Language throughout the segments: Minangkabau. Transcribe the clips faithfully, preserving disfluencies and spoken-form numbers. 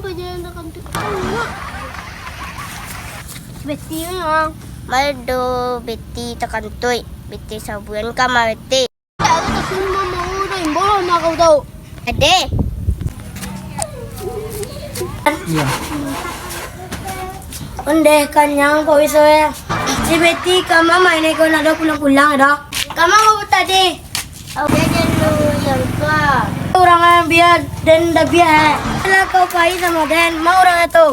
Pajalan takantuik. Beti, Mang. Mado Beti takantuik. Beti sabuan ka ma Beti. Aku tak suruh mama udah imbau lah kau tahu. Ade. Iya. Ondeh kanyang Pak Wiso ya. Si Beti ka ma main ko nak ado pulang-pulang ado. Ka ma kau tadi? Oke, dulu yang tua. Urang yang biar dan dah biar. Lah kau pai sama den, mau urang tu.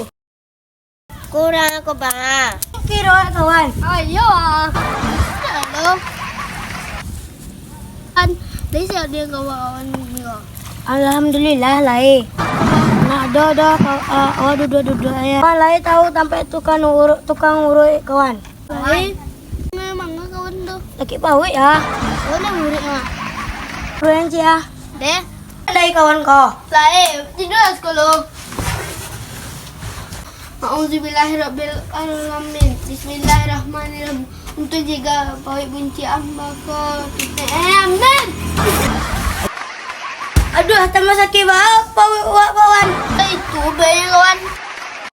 Kurang aku banga. Kiro kawan. Ayo ah. Halo. Kan, dari siapa dia kawan juga? Alhamdulillah lai. Nak ado dah kau, ah, oh, duduk-duduk aja. Kawan lai tahu sampai tukang urut, tukang urut kawan. Lai. Memang kawan tu. Sakit paut ya. Oh, dah urut ah. Urut cik ah. Deh. Dari kawan kau. Lai, tidur lah sekolah. A'udzubillahirabbil alamin. Bismillahirrahmanirrahim. Untuk jaga pawik bunci ambaka kita. Eh, amin. Aduh, tambah sakit banget pawik wak kawan. Itu bae kawan.